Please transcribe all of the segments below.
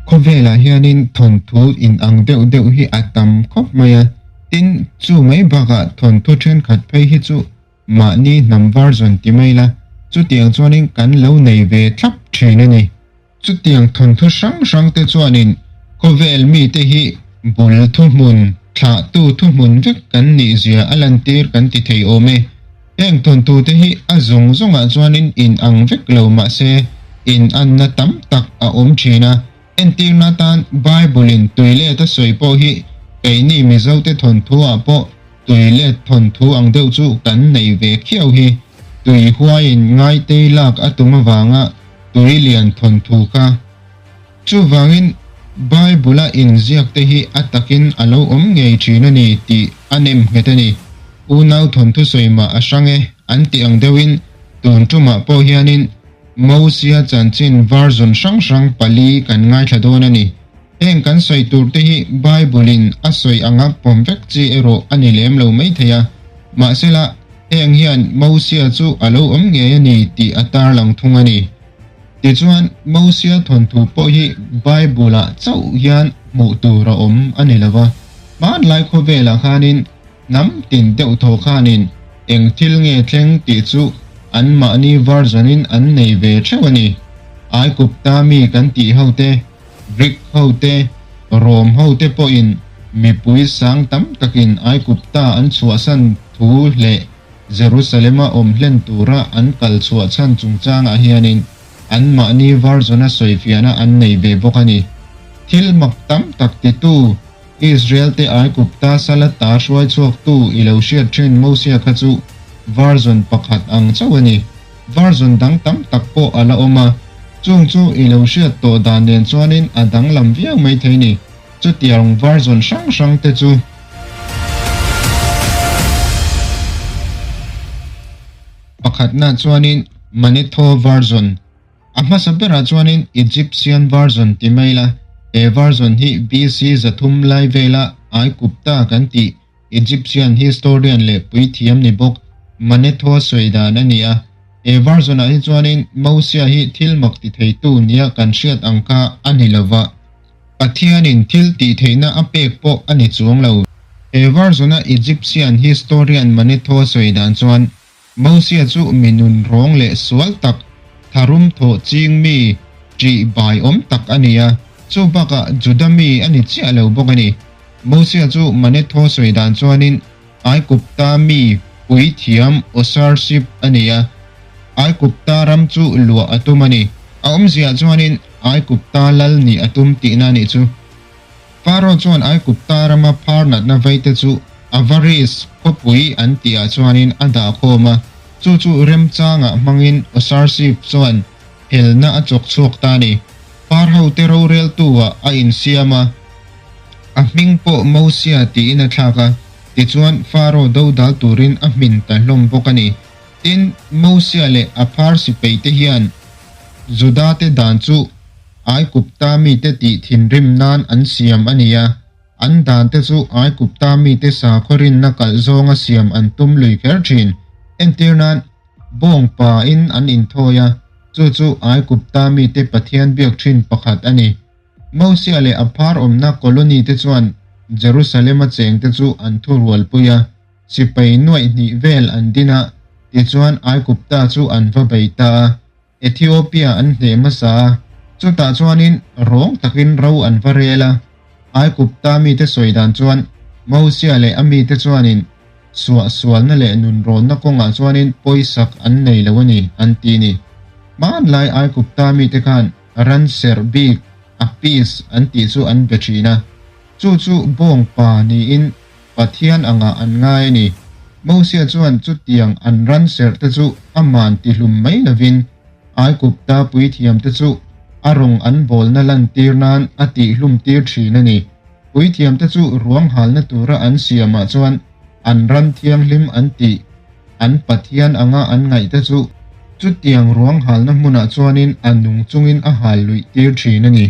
Khawvelah hianin thawnthu inang deuh deuh hi a tam khawp mai a, tin chu mai bakah thawnthu thenkhat phei hi chu mahni hnam version ti mai la, chutiang chuanin kan lo nei ve thlap thin a ni. Chutiang thawnthu hrang hrang te chuanin khawvel mite hi bul thuhmun, thlahtu thuhmun vek kan nih zia a lantir kan ti thei awm e. Heng thawnthu te hi a zawng zawngah chuanin in ang vek lo mahse in anna tam tak a awm thin a. Entirna atan Bible in tuilet a sawi pawh hi keini Mizote thawnthu ah pawh tuilet thawnthu ang deuh chu kan nei ve khiau hi. Tui huaiin ngaitei lak a tum avanga tui lian thawnthu kha. Chuvangin Bible-a inziakte hi a takin a lo awm ngei thin a ni tih a nem nghet a ni. Unau thawnthu sawi mah a hrang e an tih ang deuhin tun tumah pawh hianin Mosia chanchin version hrang hrang pali kan ngaithla dawn a ni. Heng kan sawi turte hi Bible-in a sawi anga pawm vek chi erawh a ni lem lo maithei a. Mahsela, heng hian Mosia chu a lo awm ngei a ni tih a tarlang thung a ni. Tichuan, Mosia thawnthu pawh hi Bible-ah chauh hian hmuh tur a awm a ni lo va. Hmanlai khawvelah khanin hnam tin deuh thaw khanin eng thil nge thleng tih chu anmahni version-in an nei ve theuh a ni. Aigupta mi kan tih hote, Greek hote, Rom hote pawhin mipui sang tam takin Aigupta an chhuahsan thu leh Jerusalem-a awm hlen tura an kal chhuah chhan chungchangah hianin anmahni version-a sawifiahna an nei ve bawk a ni. Thil mak tam tak titu Israel-te Aigupta sala ta hruai chhuaktu i lo hriat thin Mosia kha chu version pakhat ang chauh a ni. Version dang tam tak pawh a la awm a, chung chu i lo hriat tawh dan nen chuanin a danglam viau maithei ni. Chutiang version hrang hrang te chu. Pakhatna chuanin Manetho version, a hmasa berah chuanin Egyptian version ti mai la, he version hi BC 300 lai vela Aigupta kan tih Egyptian historian leh puithiam ni bawk Manetho sawi dan a ni a. He version ah hi chuanin Mosia hi thil mak ti theitu nia kan hriat ang kha a ni lova. Pathianin thil tih theihna a pek pawh a ni chuang lo. He version-a Egyptian historian Manetho sawi dan chuan, Mosia chu mi nun rawng leh sual tak, tharum thawh ching mi, ṭih bai awm tak a ni a, chu bakah Juda mi a ni chiah lo bawk a ni. Mosia chu Manetho sawi dan chuanin Aigupta mi puithiam Osarship a ni a, Aigupta ram chu luah a tum a ni. A awmziah chuanin Aigupta lal nih a tum tihna a nih chu. Faro chuan Aigupta rama phar natna veite chu Avaris khawpui an tihah chuanin a dah khawm a, chu chu remchangah hmangin Osarship chuan helna a chawk chhuak ta a ni. Phar hote roreltu-ah a insiam a, a hming pawh Mosia tiin a thlak a, tichuan Faro dodal turin a hmin ta hlawm bawk a ni. Tin, Mosia leh a phar sipeite hian Juda-te dan chu Aigupta mite tih thinrim nan an siam a ni a, an dante chu Aigupta mite sakhaw rinna kalh zawnga siam an tum lui kher thin. Entir nan, bawng pain an inthawi a, chu chu Aigupta mite Pathian biak thin pakhat a ni. Mosia leh a phar awmna colony te chuan Jerusalem-a chengte chu an thurualpui a, sipai nuaih hnih vel an din a, tichuan Aigupta chu an va bei ta a. Ethiopia an hneh hmasa a, chutah chuanin rawng takin ro an va rel a. Aigupta mite sawi dan chuan Mosia leh a mite chuanin suahsualna leh nunrawnna kawngah chuanin pawisak an nei lo a ni an ti ni. Hmanlai Aigupta mite khan ran serh bik, Apis an tih chu an be thin a, chu chu bawng pa niin Pathian angah an ngai a ni. Mosia chuan chutiang an ran serhte chu aman tihlum mai lovin Aigupta puithiamte chu a rawng an bawlna lantir nan a tihlum tir thin a ni. Puithiamte chu ruang halna tura an siamah chuan an ran thianghlim an tih an Pathian anga an ngaihte chu chutiang ruang halna hmunah chuanin a nung chungin a hal luih tir thin a ni.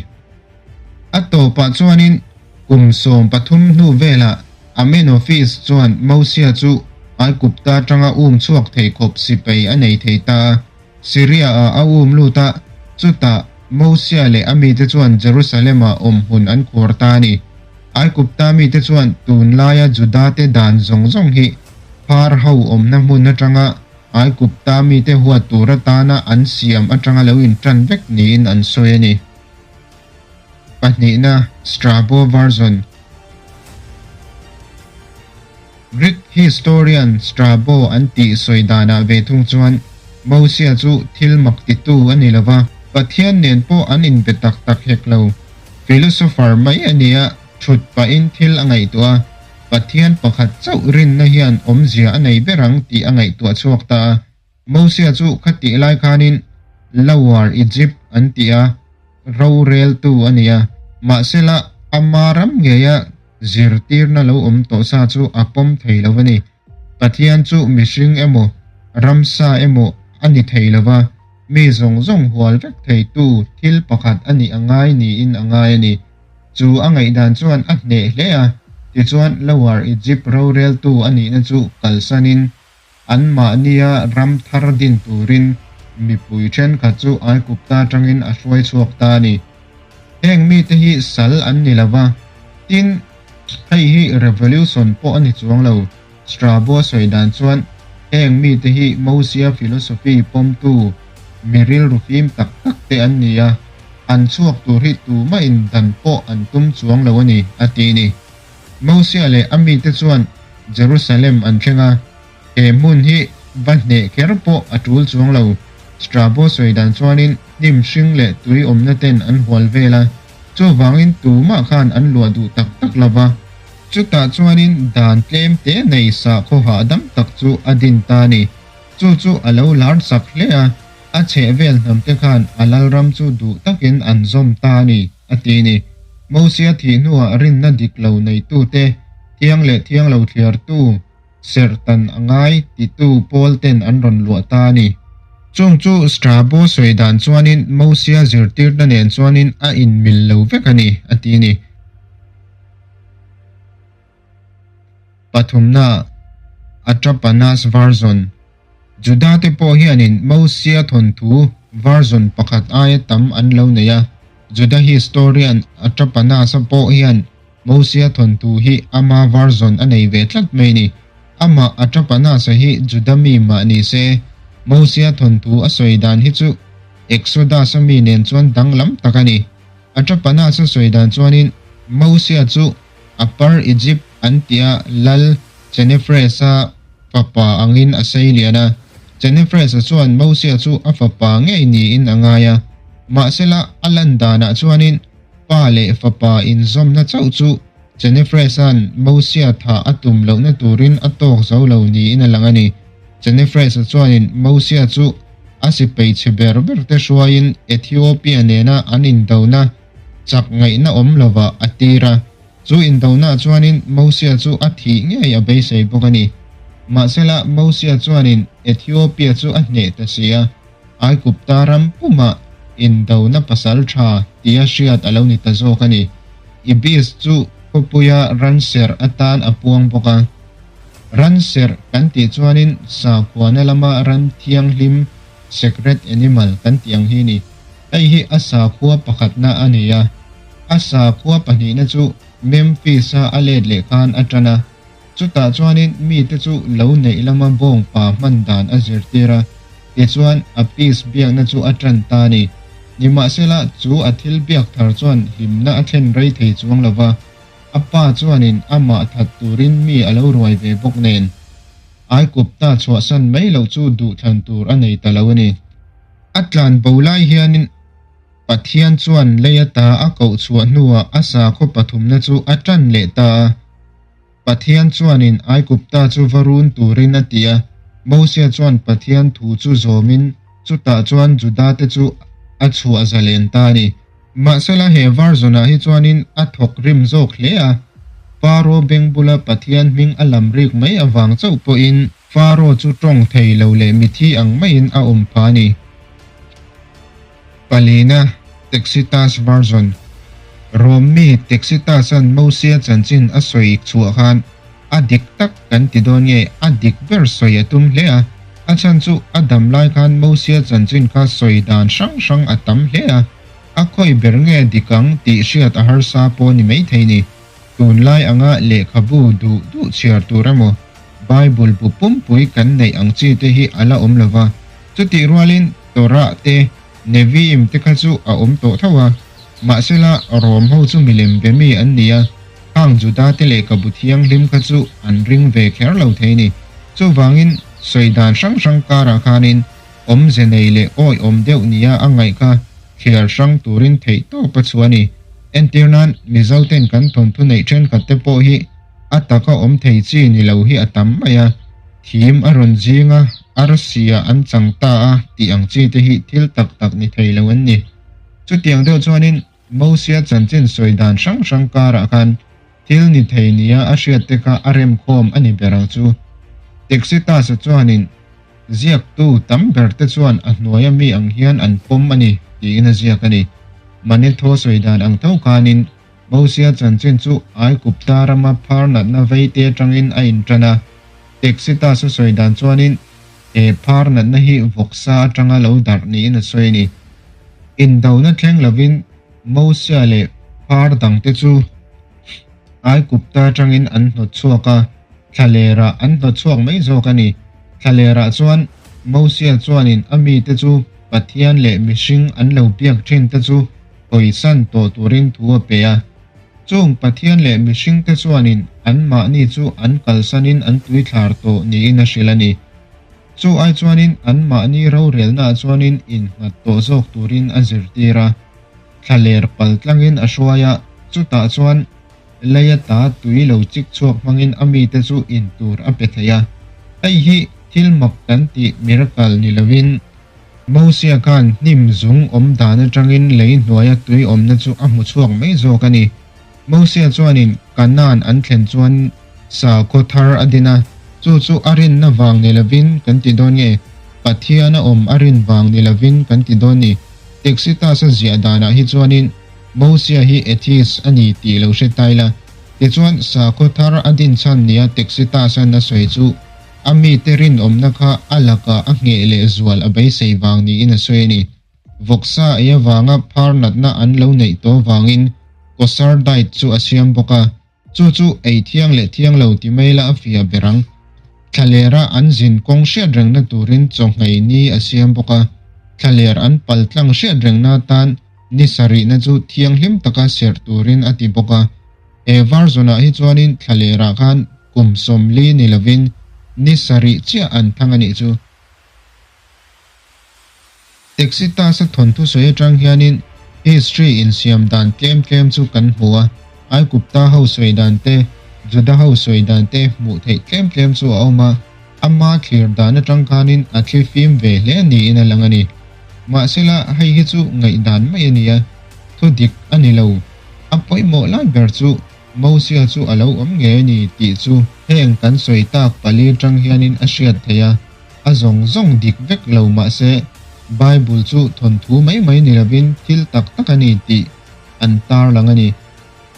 A tawpah chuanin kum 13 hnu velah Amenophis chuan Mosia chu Aigupta atanga um chhuak thei khawp sipai a nei thei ta a, Syria-ah a um lut a, chutah. Mosia leh a mite chuan Jerusalem-ah awmhmun an khuar ta a ni. Aigupta mite chuan tunlaia Judate dan zawng zawng hi phar ho awmna hmun atanga Aigupta mite huat tur atana an siam atanga lo intan vek niin an sawi a ni. Pahnihna, Strabo Version. Greek historian Strabo an tih sawi danah ve thung chuan Mosia chu thil mak titu a ni lo va, Pathian nen pawh an inbe tak tak hek lo. Philosopher mai a nia, thut pahin thil a ngaihtuah a, Pathian pakhat chauh rinna hian awmzia a nei ber ang tih a ngaihtuah chhuak ta a. Mosia chu khatih lai khanin Lower Egypt an ti a, roreltu a ni a, mahsela ama ram ngeia zirtirna lo awm tawh sa chu a pawm thei lo a ni. Pathian chu mihring emaw, ramsa emaw a ni thei lo va, mi zawng zawng hual vek theitu thil pakhat a nih a ngai niin a ngai a ni. Chu a ngaihdan chuan a hneh hle a, tichuan Lower Egypt roreltu a nihna chu kalsanin anmahnia ram thar din turin mipui thenkhat chu Aigupta atangin a hruai chhuak ta a ni. Heng mite hi sal an ni lo va, tin, hei hi revolution pawh a ni chuang lo. Strabo a sawi dan chuan heng mite hi Mosia philosophy pawmtu mi rilru fim tak tak te an ni a, an chhuak tur hi tumahin dan pawh an tum chuang lo a ni, a ti a ni. Mosia leh a mite chuan Jerusalem an thleng a, he hmun hi va hneh kher pawh a tul chuang lo. Strabo sawi dan chuanin hnim hring leh tui awmna ten an hual vel a, chuvangin tumah khan an luah duh tak tak lo va. Chutah chuanin dan tlem te nei sakhaw hahdam tak chu a din ta a ni. Chu chu a lo lar chak hle a, a chhehvel hnamte khan a lalram chu duh takin an zawm ta a ni, a ti a ni. Mosia thih hnuah rinna dik lo neitute, thiang leh thiang lo thliartu, serhtan a ngai titu pawl ten an rawn luah ta a ni. Chung chu Strabo sawi dan chuanin Mosia zirtirna nen chuanin a inmil lo vek a ni, a ti a ni. Pathumna, Atrapanas Version, Juda-te pawh hianin Mosia thawnthu version pakhat aia tam an lo nei a. Juda historian Atrapanas-a pawh hian Mosia thawnthu hi ama version a nei ve tlat mai ni. Amah Atrapanas-a hi Juda mi mah ni se, Mosia thawnthu a sawi dan hi chu Exodus-a mi nen chuan danglam tak a ni. Atrapanas-a sawi dan chuanin Mosia chu Upper Egypt an tia lal Chenefres-a fapa angin a sei lian a. Chenefres-a chuan Mosia chu a fapa ngei niin a ngai a. Mahsela a lan danah chuanin pa leh fapa inzawmna chauh chu Chenefres-a'n Mosia thah a tum lohna turin a tawk zo lo niin a lang a ni. Chenefres-a chuanin Mosia chu a sipei chhe ber berte hruaiin Ethiopia nena an indona chak ngaihna awm lovah a tir a. Chu indona chuanin Mosia chu a thih ngei a beisei bawk a ni. Mahsela Mosia chuanin Ethiopia chu a hneh ta si a, Aigupta ram pumah indona pasal tha tia hriat a lo ni ta zawk a ni. Ibis chu khawpuia ranser atan a puang bawk a. Ranser kan tih chuanin sakhuana lama ran thianghlim, sacred animal, kan tih ang hi a ni. Hei hi a sakhua pakhatna a ni a, a sakhua pahnihna chu Memphis-a a let leh khan a tan a. Chutah chuanin mite chu lo neih lama bawngpa hman dan a zirtir a, tichuan Apis biakna chu a tan ta a ni. Nimahsela, chu a thil biak thar chuan hlimna a thlen rei thei chuang lo va, a pa chuanin amah that turin mi a lo ruai ve bawk nen, Aigupta chhuahsan mai loh chu duhthlan tur a nei ta lo a ni. A tlan bo lai hianin Pathian chuan lei ata a koh chhuah hnuah a sakhaw pathumna chu a tan leh ta a. Pathian chuanin Aigupta chu va run turin a ti a, Mosia chuan Pathian thu chu zawmin chutah chuan Judate chu a chhuah zalen ta a ni. Mahsela he version-ah hi chuanin a thawk rim zawk hle a, Faro beng bula Pathian hming a lam rik mai avang chauh pawhin Faro chu tawng thei lo leh mithi ang maiin a awm pha a ni. Palina, Tacitus Version, Rom mi Tacitus-a'n Mosia chanchin a sawi chhuah khan a dik tak kan ti dawn nge a dik ber sawi a tum hle a, a chhan chu a dam lai khan Mosia chanchin kha sawi dan hrang hrang a tam hle a. A khawi ber nge dik ang tih hriat a harsa pawh ni maithei ni. Tunlai anga lehkhabu duh duh chhiar tur emaw Bible bu pumpui kan neih ang chi te hi a la awm lo va. Chutih rualin Torah te, Nevi'im te kha chu a awm tawh tho a. Mahsela Rom ho chu milem be mi an ni a, khang Juda te lehkhabu thianghlim kha chu an ring ve kher lo thei ni. Chuvangin sawi dan hrang hrang karah khanin awmze nei leh awihawm deuh nia a ngaih kha thliar hrang turin theih tawp a chhuah a ni. Entir nan, Mizoten kan thawnthu neih thenkhat te pawh hi a taka awm thei chi ni lo hi a tam mai a, thim a rawn zing a, arsia an chang ta a tih ang chi te hi thil tak tak ni thei lo an ni. Chutiang deuh chuanin Mosia chanchin sawi dan hrang hrang karah khan thil ni thei nia a hriat te kha a remkhawm a ni ber ang chu. Tacitus-a chuanin ziaktu tam ber te chuan a hnuaia mi ang hian an pawm a ni tiin a ziak a ni. Manetho sawi dan ang tho khanin Mosia chanchin chu Aigupta rama phar natna veite atangin a intan a. Tacitus-a sawi dan chuanin He phar natna hi vawksa atanga lo darh niin a sawi a ni. Indona thleng lovin Mosia leh phar dangte chu Aigupta atangin an hnawt chhuak a, thlalerah an hnawt chhuak mai zawk a ni. Thlalerah chuan Mosia chuanin a mite chu Pathian leh mihring an lo biak thin te chu hawisan tawh turin thu a pe a. Chung Pathian leh mihringte chuanin anmahni chu an kalsanin an tuithlar tawh niin a hrilh a ni. Chu ai chuanin anmahni rorelnaah chuanin innghat tawh zawk turin a zirtir a. Thlaler pal tlangin a hruai a, chutah chuan leia ta tui lo chik chhuak hmangin a mite chu in tur a pe thei a. Hei hi thil mak kan tih miracle ni lovin, Mosia khan hnim zung awm dan atangin lei hnuaia tui awmna chu a hmu chhuak mai zawk a ni. Mosia chuanin Kanaan an thlen chuan sakhaw thar a din a, chu chu a rinna vang ni lovin kan ti dawn nge, Pathian a awm a rin vang ni lovin kan ti dawn ni. Tacitus-a ziah danah hi chuanin Mosia hi atheist a ni tih lo hre tai la. Tichuan sakhaw thar a din chhan nia Tacitus-a'n a sawi chu A mite rinawmna kha a lakah a ngheh leh zual a beisei vang niin a sawi a ni. Vawksa ei avanga phar natna an lo neih tawh vangin kosher diet chu a siam bawk a, chu chu ei thiang leh thiang lo ti mai la a fiah ber ang. Thlalera an zin kawng hriat rengna turin chawhngei ni a siam bawk a, thlaler an pal tlang hriat rengna atan ni sarihna chu thianghlim taka serh turin a ti bawk a. He version-ah hi chuanin thlalerah khan kum 40 ni lovin ni sarih chiah an thang a nih chu. Tacitus-a thawnthu sawi atang hianin history insiam dan tlem tlem chu kan hmu a, Aigupta ho sawi dan te, Juda ho sawi dan te hmuh theih tlem tlem chu a awm a, ama thlir dan atang khanin a thli fim ve hle niin a lang a ni. Mahsela hei hi chu ngaihdan mai a ni a, thu dik a ni lo. A pawimawh lai ber chu Mosia chu a lo awm ngei a ni tih chu heng kan sawi tak pali atang hianin a hriat theih a, a zawng zawng dik vek lo mahse Bible chu thawnthu mai mai ni lovin thil tak tak a ni tih an tarlang a ni.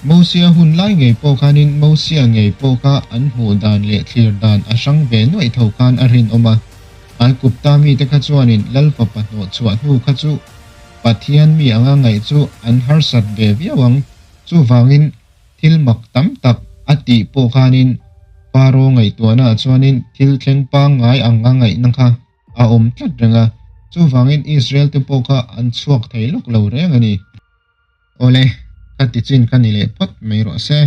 Mosia hun lai ngei pawh khanin Mosia ngei pawh kha an hmuh dan leh thlir dan a hrang ve nuaih tho khan a rinawm a. Aigupta mite kha chuanin Lal fapa hnawhchhuah hnu kha chu Pathian mi anga ngaih chu an harsat ve viau ang. Chuvangin thil mak tam tak a tih pawh khanin Faro ngaihtuahnaah chuanin thil thleng pangngai anga ngaihna kha a awm tlat reng a, chuvangin Israel te pawh kha an chhuak thei lawk lo reng a ni. Awle, ka ti chin kha ni leh phawt mai rawh se.